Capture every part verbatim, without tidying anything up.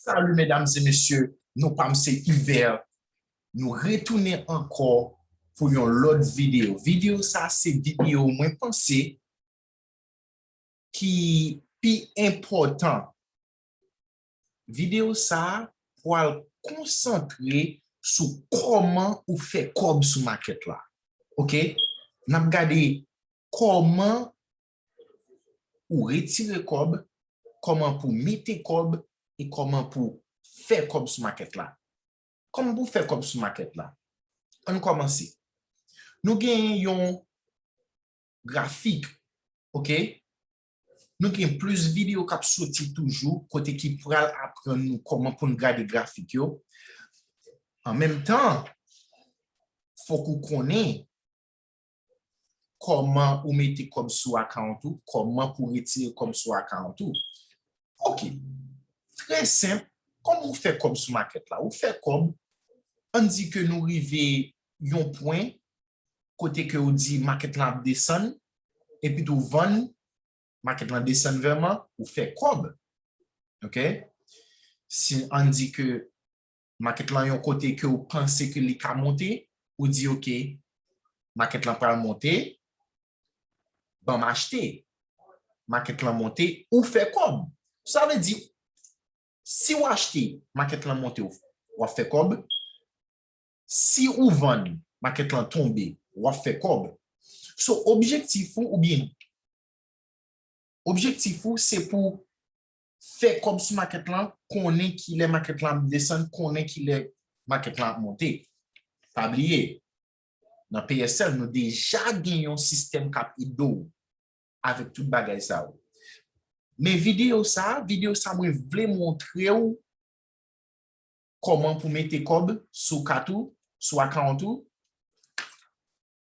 Salut mesdames et messieurs, non pa m se Hubert. Nou retounen ankò pou yon lòt videyo. Videyo sa se videyo mwen panse ki pi enpòtan. Videyo sa pral konsantre sou kòman ou fè kòb sou makèt la. Oke? N ap gade kòman ou retire kòb, kòman pou mete kòb e kòman pou fè kòb sou makèt la. Kòman pou fè kòb sou makèt la? Ann kòmanse. Nou genyen yon grafik, oke? Nou gen plis videyo k ap soti toujou kote ki pral aprann nou kòman pou n gade grafik yo. An menm tan, fòk ou konnen kòman ou mete kòb sou account ou, kòman pou retire kòb sou account ou. Oke. Trè senp, kòman ou fè kòb sou makèt la? Ou fè kòb, ann di ke nou rive yon pwen kote ke ou di makèt la ap desann, epi tou vann, makèt la desann vrèman, ou fè kòb. Oke? Si ann di ke makèt la yon kote ke ou panse ke li ka monte, ou di, oke, makèt la pral monte, ban m achte. Makèt la monte, ou fè kòb. Sa vle di, si w achte, makèt la monte, w ap fè kòb. Si ou vann, makèt la tonbe, w ap fè kòb. So, objektif ou, oubyen objektif ou, se pou fè kòb sou makèt la, konnen kilè makèt la ap desann, konnen kilè makèt la ap monte. Pa bliye, nan P S L, nou deja gen yon sistèm k ap ede w avèk tout bagay sa yo. Men videyo sa, videyo sa mwen vle montre w kòman pou mete kòb sou kat ou, sou account ou,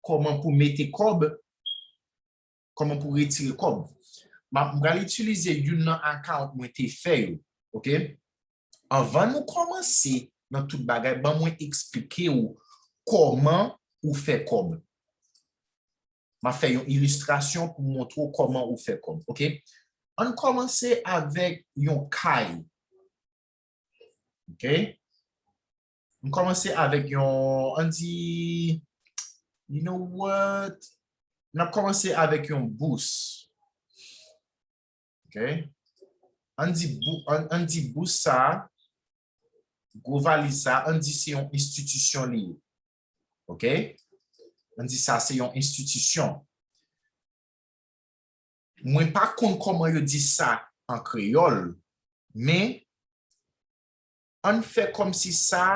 kòman pou mete kòb, kòman pou retire kòb. M ap, m pral itilize youn nan account mwen te fè yo, oke? Anvan nou kòmanse nan tout bagay, ban mwen eksplike w kòman ou fè kòb. M ap fè yon ilistrasyon pou montre w kòman ou fè kòb, oke? Ann kòmanse avèk yon kay. Oke? Ann kòmanse avèk yon, ann di, you know what? N ap kòmanse avèk yon bous. Oke? Ann di bou-, ann, ann di bous sa, gwo valiz sa, ann di se yon enstitisyon li ye. Oke? Ann di sa se yon enstitisyon. Mwen pa konn kòman yo di sa an kreyòl, men ann fè kòmsi sa,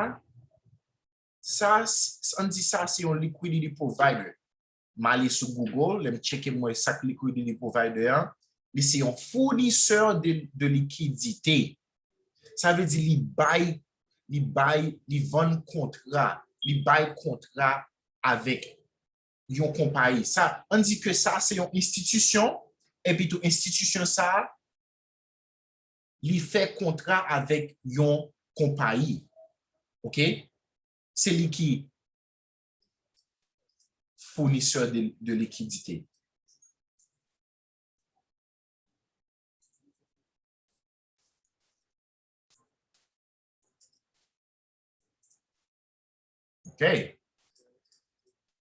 sa, s-, ann di sa se yon liquidity provider. M ale sou Google, lè m tcheke m wè sa k liquidity provider an, li se yon founisè de, de likidite. Sa vle di li bay, li bay, li vann kontra, li bay kontra avèk yon konpayi. Sa, ann di ke sa se yon enstitisyon, epi tou enstitisyon sa, li fè kontra avèk yon konpayi. Oke? Se li ki founisè de, de likidite. Oke?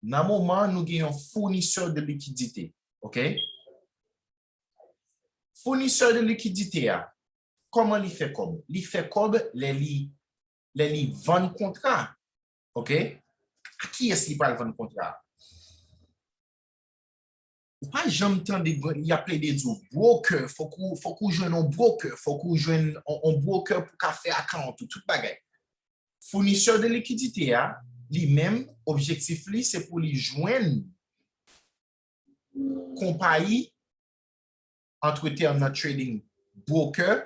Nan moman, nou gen yon founisè de likidite. Oke? Founisè de likidite a, kòman li fè kòb? Li fè kòb lè li, lè li vann kontra. Oke? A kiyès li pral vann kontra? Ou pa janm tande gr-, y ap plede di w broker, fòk ou, fòk ou jwenn yon broker, fòk ou jwenn yon, yon broker pou ka fè account ou, tout bagay. Founisè de likidite a, li menm, objektif li, se pou li jwenn konpayi, antre tèm nan trading, broker,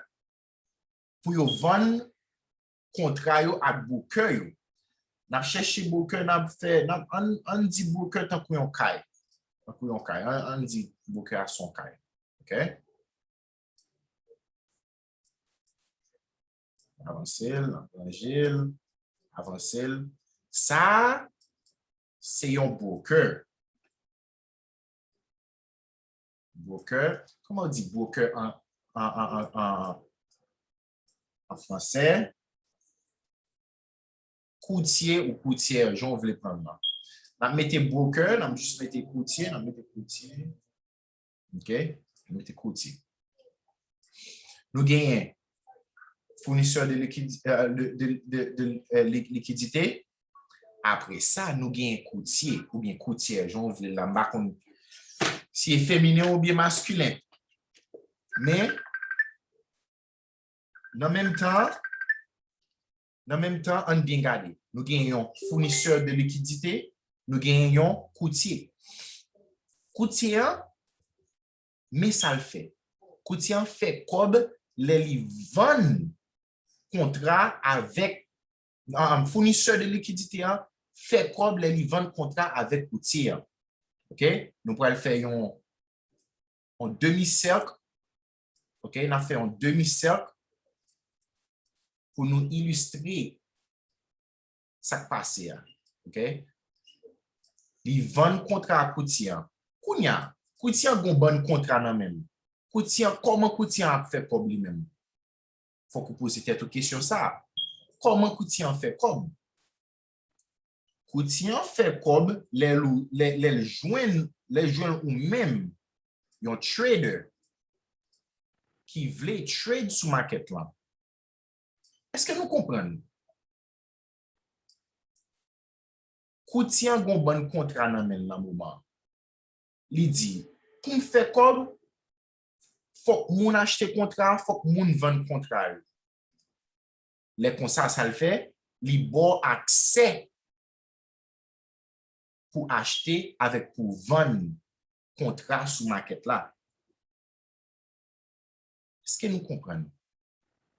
pou yo vann kontra yo ak broker yo. N ap chèche broker, n ap fè, n ap, ann, ann di broker tankou yon kay. Tankou yon kay. Ann, ann di broker a se yon kay. Oke? Avanse l, n ap ranje l, avanse l. Sa a, se yon broker. Broker, kòman yo di broker an, an, an, an, an, an fransè. Koutye ou koutyè, jan w vle pran l lan. N ap mete broker, n ap jis mete koutye, n ap mete koutye. Ok? N ap mete koutye. Nou genyen founisè de likid-, euh, de, de, de, de, euh, li-, likidite. Apre sa, nou genyen koutye oubyen koutyè, jan w vle l la. M pa konn si e feminen oubyen maskilen. Men, nan menm tan, nan menm tan, ann byen gade. Nou gen yon founisè de likidite, nou gen yon koutye. Koutye an, men sa l fè. Koutye an fè kòb lè li vann kontra avèk, um, founisè de likidite an fè kòb lè li vann kontra avèk koutye an. Ok? Nou pral fè yon, yon demi sèk. Ok? N ap fè yon demi sèk pou nou ilistre sa k pase a. Ok? Li vann kontra a koutye an. Kounye a, koutye an gon bann kontra nan men l. Koutye an, kòman koutye an ap fè kòb li menm? Fòk ou poze tèt ou kesyon sa a. Kòman koutye an fè kòb? Koutye an fè kòb lè l, lè, lè l jwenn, lè l jwenn ou menm, yon trader, ki vle trade sou market lan. Èske nou konprann? Koutye an gon bann kontra nan men l nan moman an. Li di, pou m fè kòb, fòk moun achte kontra, fòk moun vann kontra yo. Lè konsa, sa l fè, li ba w aksè pou achte avèk pou vann kontra sou makèt la. Èske nou konprann?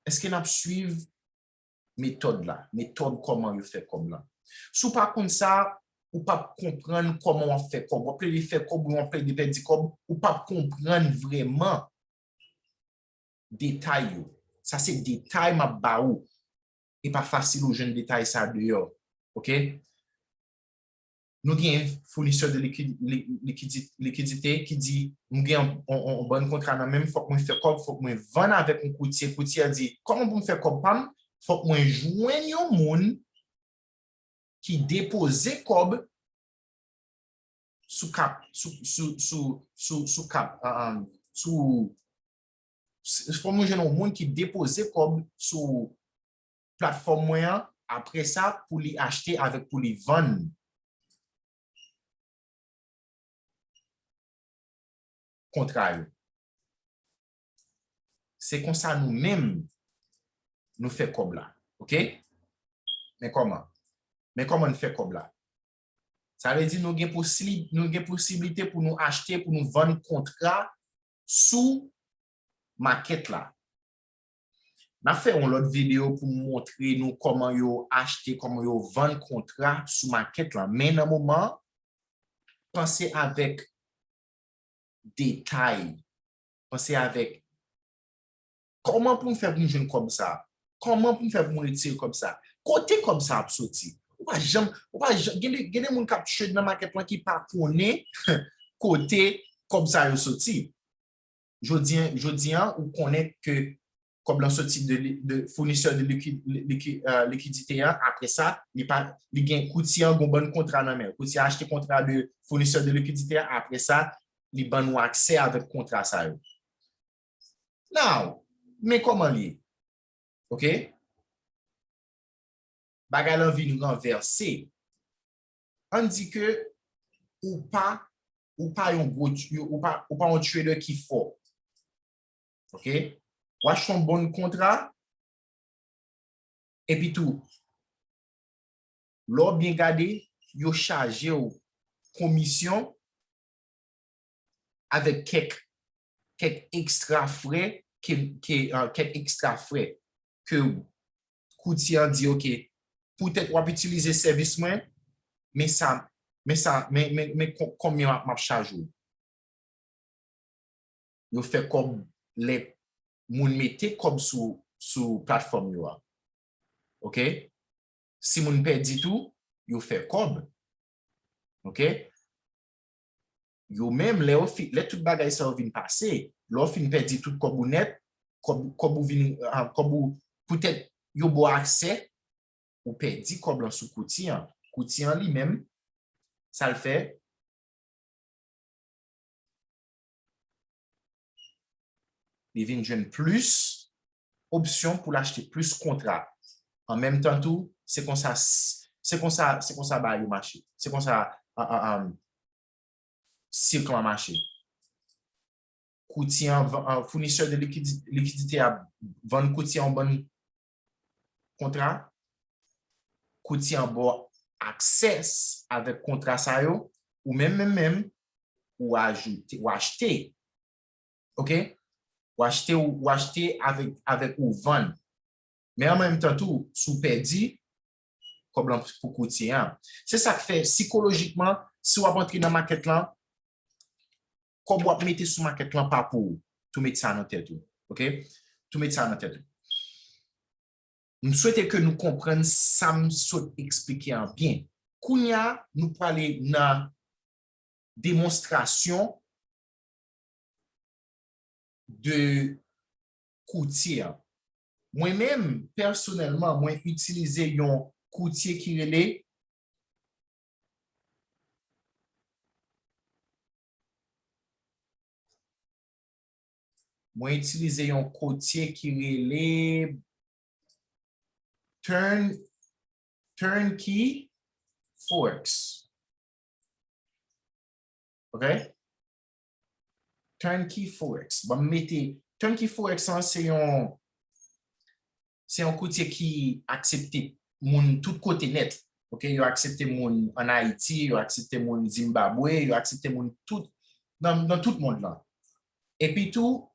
Èske n ap swiv metòd la, metòd kòman yo fè kòb la? Si w pa konn sa, ou p ap konprann kòman w ap fè kòb. W ap plede fè kòb, w ap plede pèdi kòb, ou p ap konprann vrèman detay yo. Sa se detay m ap ba ou. E pa fasil ou jwenn detay sa deyò. Ok? Nou gen founisè de likid-, li-, likidi-, likidite ki di, "M gen yon, yon, yon, yon bann kontra nan men m, fòk mwen fè kòb, fòk mwen vann avèk yon koutye." Koutye a di, "Kòman pou m fè kòb pa m? Fòk mwen jwenn yon moun ki depoze kòb sou kap, sou, sou, sou, sou, sou kap, ah, ah, sou, s-, fò mwen jwenn yon moun ki depoze kòb sou platfòm mwen an, apre sa, pou li achte avèk pou li vann kontra yo." Se konsa nou menm, nou fè kòb la. Ok? Men kòman? Men kòman n fè kòb la? Sa vle di nou gen posib-, nou gen posiblite pou nou achte, pou nou vann kontra sou makèt la. N ap fè yon lòt videyo pou m montre nou kòman yo achte, kòman yo vann kontra sou makèt la. Men nan moman an, panse avèk detay. Panse avèk kòman pou m fè pou m jwenn kòb sa? Kòman pou m fè pou m retire kòb sa? Kote kòb sa ap soti? Ou pa janm, ou pa janm, gen de, gen de moun k ap trade nan makèt lan ki pa konnen kote kòb sa yo soti. Jodi, jodi an, ou konnen ke kòb lan soti de, li- de founisè de liki- liki- euh, likidite an, apre sa, li pa, li gen koutye an, gon bann kontra nan men. Koutye a achte kontra de founisè de likidite an, apre sa, li ban nou aksè avèk kontra sa yo. Now, men kòman li ye. Ok? Bagay lan vin ranvèse. Ann di ke ou pa, ou pa yon gwo, ou pa, ou pa yon trader ki fò. Ok? W achte yon bann kontra, epi tou, lè w byen gade, yo chaje w komisyon avèk kèk, kèk ekstra frè ke, ke, euh, kèk ekstra frè ke koutye an di, "Ok, poutèt w ap itilize sèvis mwen, men sa, men sa, men, men, men kon- konbyen m ap, m ap chaje w." Yo fè kòb lè moun mete kòb sou, sou platfòm yo a. Ok? Si moun pèdi tou, yo fè kòb. Ok? Yo menm, lè yo fi- lè tout bagay sa yo vin pase, lè w fin pèdi tout kòb ou nèt, kòb, kòb ou vin, ah, kòb ou poutèt yo ba w aksè, ou pèdi kòb lan sou koutye an. Koutye an li menm, sa l fè, li vin jwenn plis opsyon pou l achte plis kontra. An menm tan tou, se konsa, se konsa, se konsa bagay yo mache. Se konsa, an, an, an, sik lan mache. Koutye an, an, founisè de likidi-, likidite a vann koutye an yon bann kontra, koutye an ba w aksès avèk kontra sa yo, ou menm, menm, menm, ou ajoute, ou achte. Oke? Ou achte, ou achte avèk, avèk ou vann. Men an menm tan tou, si w pèdi, kòb lan pou koutye an. Se sa k fè, sikolojikman, si w ap antre nan makèt lan, kòb w ap mete sou makèt lan pa pou ou. Tou met sa nan tèt ou. Oke? Tou met sa nan tèt ou. M swete ke nou konprann sa m sot eksplike an byen. Kounye a, nou prale nan demonstrasyon de koutye an. Mwen menm, pèsonèlman, mwen itilize yon koutye ki rele Mwen itilize yon koutye ki rele Turn, Turnkey Forex. Ok? Turnkey Forex. Bon, m mete Turnkey Forex lan, se yon, se yon koutye ki aksepte moun tout kote nèt. Ok, yo aksepte moun ann Ayiti, yo aksepte moun Zimbabwe, yo aksepte moun tout, nan, nan tout mond lan. Epi tou,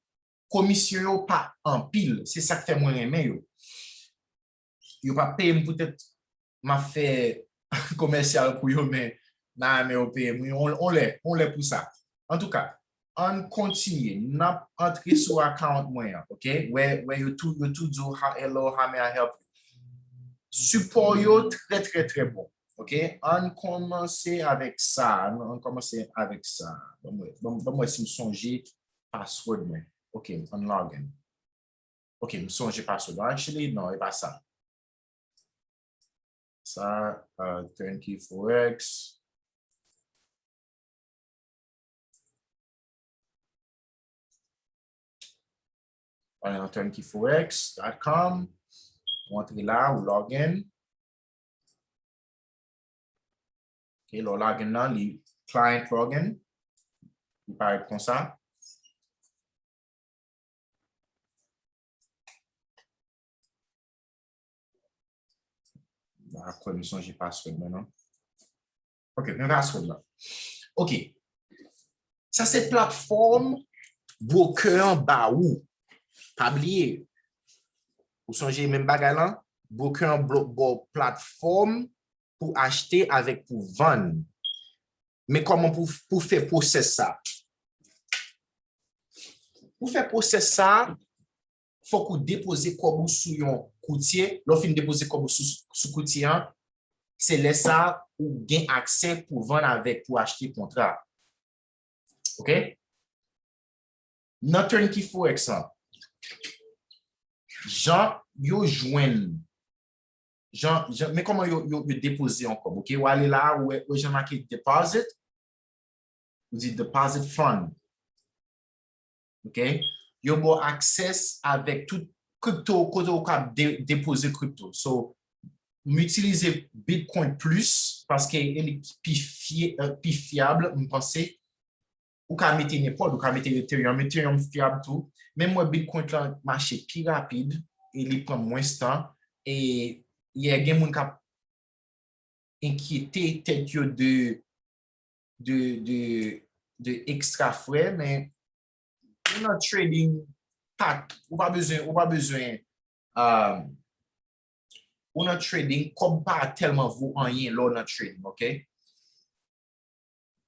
komisyon yo pa anpil, se sa k fè mwen renmen yo. Yo p ap peye m poutèt m ap fè komèsyal pou yo, men nan men yo peye m, wi, on, on lè, on lè pou sa. Antouka, ann kontinye. N ap antre sou account mwen an, ok? Wè, wè, yo tou, yo tou di w, "Ha-, hello, how may I help you?" Sipò yo trè, trè, trè bon, ok? Ann kòmanse avèk sa, ann, ann kòmanse avèk sa. Ban m wè, ban m, ban m wè si m sonje password mwen. Ok, ann log in. Ok, m sonje password mwen. Actually, non, e pa sa. Sa, uh, Turnkey Forex. Ann nan turnkey forex dot com. Ou antre la, ou log in. Ok, lè w log in nan, li client log in. Li parèt konsa. M pa kwè m sonje password mwen, non. Ok, men password la. Ok. Sa se platfòm broker an ba ou. Pa bliye. Ou sonje menm bagay lan? Broker an blo-, ba w platfòm pou achte avèk pou vann. Men kòman pou, pou fè pwosès sa? Pou fè pwosès sa, fòk ou depoze kòb ou sou yon koutye. Lè w fin depoze kòb ou sou, sou koutye an, se lè sa ou gen aksè pou vann avèk, pou achte kontra. Ok? Nan Turnkey Forex lan, jan yo jwenn, jan, jan, men kòman yo, yo, yo depoze yon kòb, ok? Ou ale la, ou wè, ou jan make deposit, ou di deposit fund. Ok? Yo ba w aksès avèk tout kripto, kote ou ka de-, depoze kripto. So, m itilize Bitcoin plis paske e li pi fye-, euh, pi fyab, m panse. Ou ka mete nenpòt, ou ka mete Ethereum, Ethereum fyab tou. Men m wè Bitcoin lan mache pi rapid e li pran mwens tan. E yè gen moun k ap enkyete tèt yo de, de, de, de ekstra frè, men ou nan trading, pa, ou pa bezwen, ou pa bezwen, um, ou nan trading, kòb pa tèlman vo anyen lè w nan trading, ok?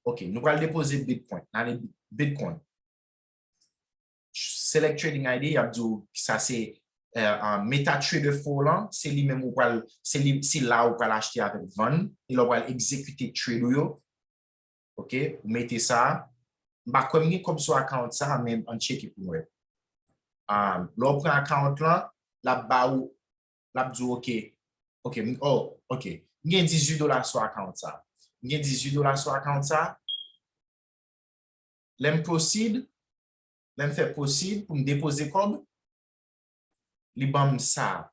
Ok, nou pral depoze Bitcoin. N ale Bitcoin. Select trading I D, y ap di w sa se, euh, euh, MetaTrader four lan, se li menm ou pral, se li, se la ou pral achte avèk vann, e lè w pral egzekite trade ou yo. Ok, ou mete sa. M pa kwè m gen kòb sou account sa, men ann tcheke pou m wè. Ah, lè w pran account lan, l ap ba ou l ap di w, "Ok, ok, m- oh, ok, m gen dizuit dola sou account sa. M gen dizuit dola sou account sa." Lè m proceed, lè m fè proceed pou m depoze kòb, li ban m sa.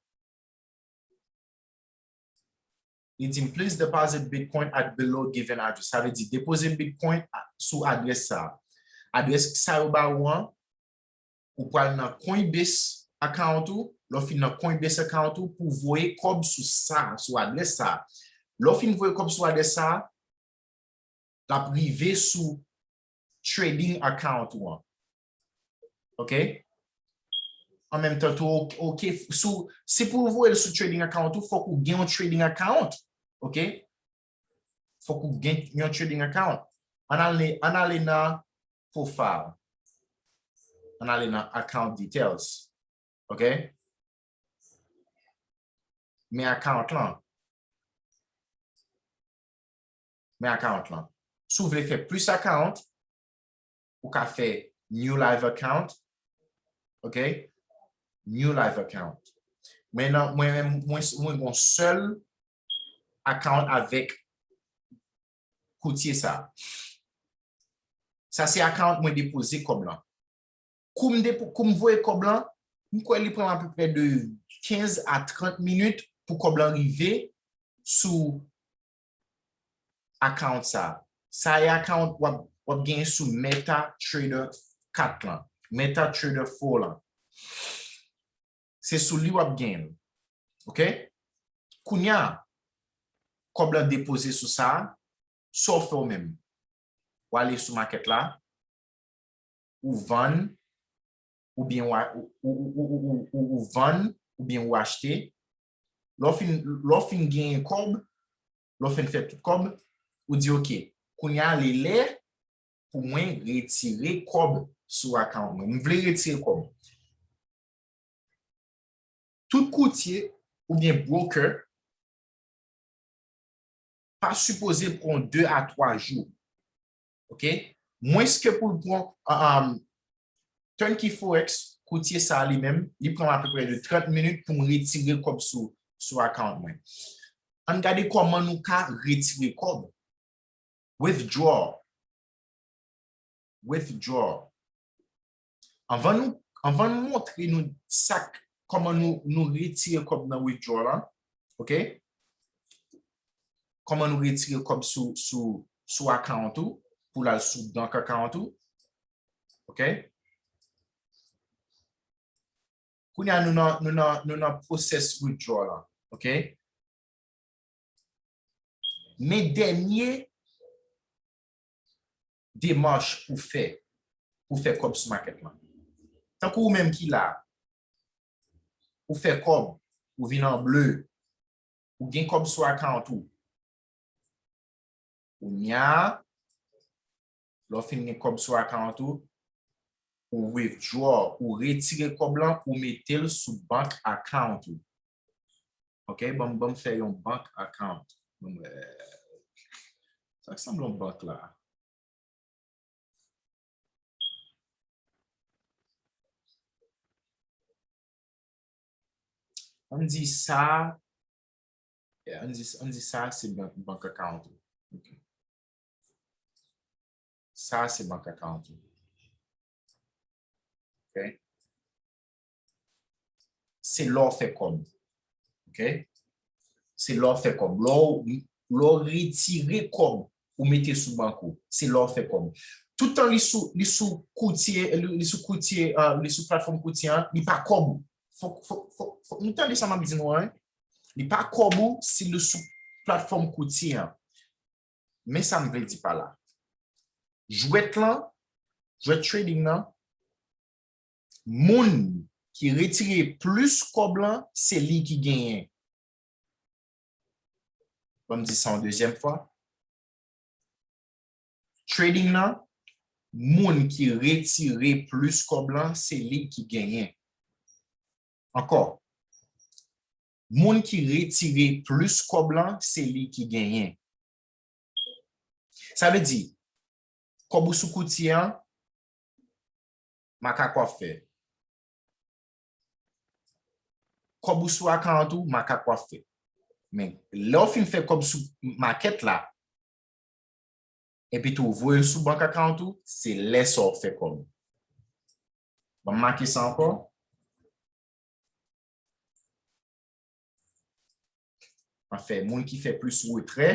Li di m, "Please deposit Bitcoin at below given address." Sa vle di, depoze Bitcoin a- sou adrès sa. Adrès sa yo ba ou an, ou pral nan Coinbase account ou, lè w fin nan Coinbase account ou, pou voye kòb sou sa, sou adrès sa. Lè w fin voye kòb sou adrès sa, l ap rive sou trading account ou an. Ok? An menm tan tou, ok, ok, sou, si pou w voye l sou trading account ou, fòk ou gen yon trading account. Ok? Fòk ou gen yon trading account. Ann ale, ann ale nan profile. Ann ale nan account details. Ok? Men account lan. Men account lan. Si w vle fè plis account, ou ka fè new live account. Ok? New live account. Men nan, mwen, mwen, mwen, mwen gon sèl account avèk koutye sa. Sa se account mwen depoze kòb lan. Kou m depo- kou m voye kòb lan, m kwè li pran apeprè de kenz a trant minit pou kòb lan rive sou account sa. Sa e account w ap, w ap genyen sou MetaTrader kat lan, MetaTrader four lan. Se sou li w ap genyen l. Ok? Kounye a, kòb lan depoze sou sa, sa w fè w menm? W ale sou makèt la, ou vann, oubyen w a- ou, ou, ou vann, oubyen ou achte. Lè w fin, lè w fin genyen kòb, lè w fin fè tout kòb, ou di, "Ok, kounye a, li lè pou mwen retire kòb sou account mwen. M vle retire kòb." Tout koutye oubyen broker pa sipoze pran de a twa jou. Ok? Mwens ke pou l pran, um, Turnkey Forex, koutye sa li menm, li pran apeprè de trant minit pou m retire kòb sou, sou account mwen. Ann gade kòman nou ka retire kòb. Withdraw. Withdraw. Anvan nou, anvan nou montre nou sa k- kòman nou, nou retire kòb nan withdraw la, ok? Kòman nou retire kòb sou, sou, sou account ou, pou l al sou bank account ou, ok? Kounye a nou nan, nou nan, nou nan process withdraw la, ok? Men dènye demach pou fè, pou fè kòb sou makèt lan. Tankou ou menm ki la, ou fè kòb, ou vin an ble, ou gen kòb sou account ou. Kounye a, lè w fin gen kòb sou account ou, ou withdraw, ou retire kòb lan, ou mete l sou bank account ou. Ok, ban m, ban m fè yon bank account. Ban m wè. Sa k sanble yon bank la? Ann di sa, yeah, ann di, ann di sa se bank, bank account ou. Ok. Sa se bank account ou. Ok. Se lè w fè kòb. Ok. Se lè w fè kòb. Lè w, lè w retire kòb ou mete sou bank ou. Se lè w fè kòb. Toutan li sou, li sou koutye, li, li sou koutye, ah, li sou platfòm koutye an, li pa kòb ou. Fòk, fòk, fòk, fòk nou tande sa m ap di nou an, wi. Li pa kòb ou si li sou platfòm koutye an. Men sa m vle di pa la. Jwèt lan, jwèt trading lan, moun ki retire plis kòb lan, se li ki genyen. Ban m di sa yon dezyèm fwa. Trading lan, moun ki retire plis kòb lan, se li ki genyen. Ankò, moun ki retire plis kòb lan, se li ki genyen. Sa vle di, kòb ou sou koutye an, makak w ap fè. kòb ou sou account ou, makak w ap fè. Men lè w fin fè kòb sou market la, epi tou voye l sou bank account ou, se lè sa w ap fè kòb. Ban m make sa ankò. Anfen, moun ki fè plis retrè,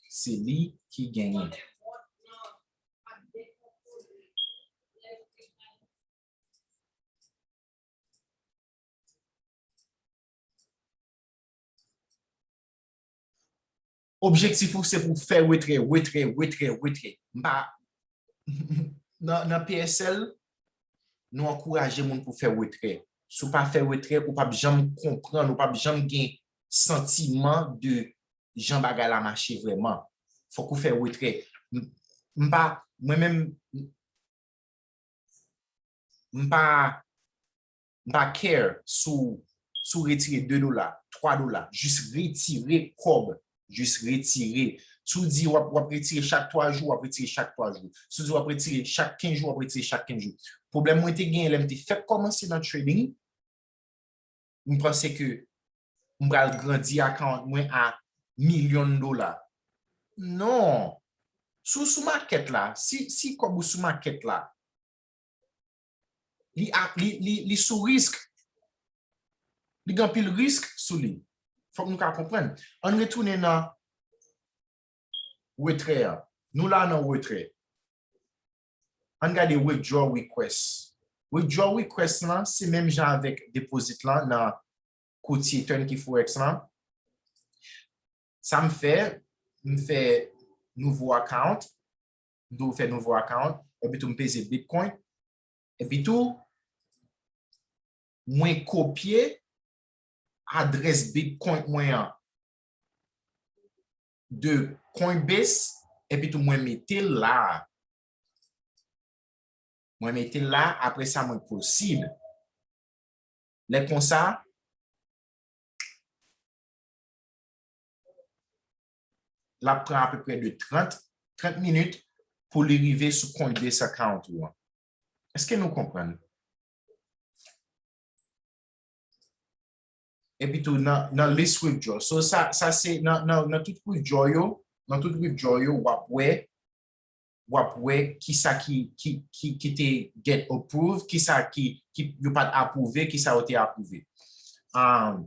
se li ki genyen. Objektif ou se pou fè retrè, retrè, retrè, retrè. M pa, nan, nan P S L, nou ankouraje moun pou fè retrè. Si w pa fè retrè, ou p ap janm konprann, ou p ap janm gen santiman de jan bagay la mache vrèman. Fòk ou fè retrè. M, m pa, mwen menm, m pa, m pa care si w, si w retire de dola, twa dola, jis retire kòb, jis retire. Si w di w ap, w ap retire chak twa jou, w ap retire chak twa jou. Si w di w ap retire chak kenz jou, w ap retire chak kenz jou. Pwoblèm mwen te genyen lè m te fèk kòmanse nan trading, m panse ke m pral grandi account mwen a milyon dola. Non. Si w sou market la, si, si kòb ou sou market la, li, a- li, li, li sou risk. Li gen anpil risk sou li. Fòk nou ka konprann. Ann retounen nan retrè a. Nou la nan retrè. Ann gade withdraw request. Withdraw request lan, se menm jan avèk deposit lan nan koutye Turnkey Forex lan. Sa m fè, m fè nouvo account. M tou fè nouvo account. Epi tou m peze Bitcoin. Epi tou, mwen kopye adrès Bitcoin mwen an de Coinbase, epi tou mwen mete l la. Mwen mete l la, apre sa mwen proceed. Lè konsa, l ap pran apeprè de trant, trant minit pou li rive sou Coinbase account ou an. Èske nou konprann? Epi tou nan, nan list withdraw. So sa, sa se nan, nan, nan tout withdraw yo, nan tout withdraw yo, w ap wè, w ap wè kisa ki, ki, ki, ki te get approved, kisa ki, ki yo pa t apwouve, kisa yo te apwouve. Um,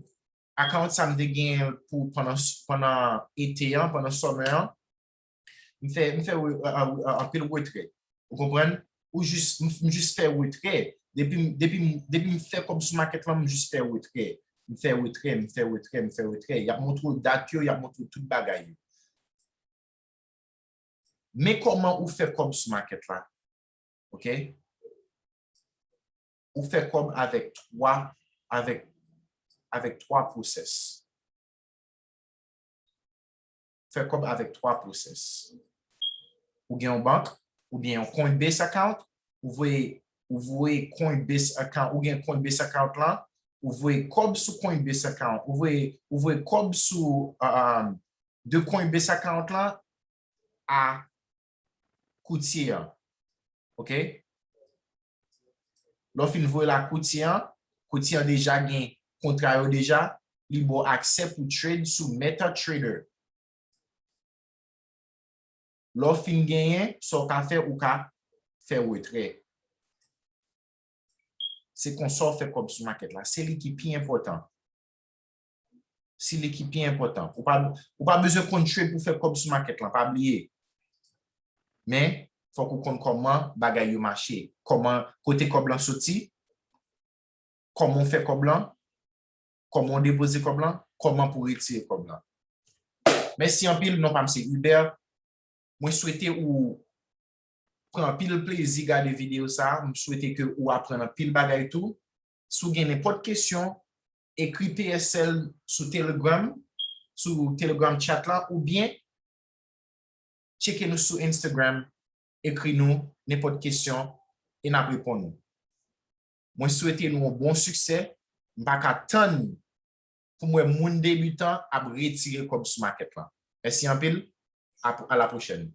account sa m te gen pou pandan, pandan ete an, pandan summer an, m fè, m fè re- a- a- a- anpil retrè. Ou konprann? Ou jis, m, m jis fè retrè. Depi, m- depi, m- depi m fè kòb sou market lan, m jis fè retrè. M fè retrè, m fè retrè, m fè retrè. Y ap montre w dat yo, y ap montre w tout bagay yo. Men kòman ou fè kòb sou market la. Ok? Ou fè kòb avèk twa, avèk, avèk twa process. Fè kòb avèk twa process. Ou gen yon bank, oubyen yon Coinbase account, ou voye, ou voye Coinbase account, ou gen Coinbase account lan, ou voye kòb sou Coinbase account, ou voye, ou voye kòb sou, um, de Coinbase account lan a koutye an. Ok? Lè w fin voye l a koutye an, koutye an deja gen kontra yo deja, li ba w aksè pou trade sou MetaTrader. Lè w fin genyen, sa w ka fè, ou ka fè retrè. Se konsa w fè kòb sou market la. Se li ki pi enpòtan. Se li ki pi enpòtan. Ou pa, ou pa bezwen konn trade pou fè kòb sou market lan, pa bliye. Men, fòk ou konn kòman bagay yo mache, kòman, kote kòb lan soti, kòman w fè kòb lan, kòman w depoze kòb lan, kòman pou w retire kòb lan. Mèsi anpil, non pa m se Hubert. Mwen swete ou pran anpil plezi gade videyo sa a. M swete ke ou aprann anpil bagay tou. Si w gen nenpòt kesyon, ekri P S L sou Telegram, sou Telegram chat la, oubyen tcheke nou sou Instagram, ekri nou nenpòt kesyon e n ap reponn ou. Mwen swete nou yon bon siksè. M pa ka tann pou m wè moun debitan ap retire kòb sou market lan. Mèsi anpil. A, a la pwochèn.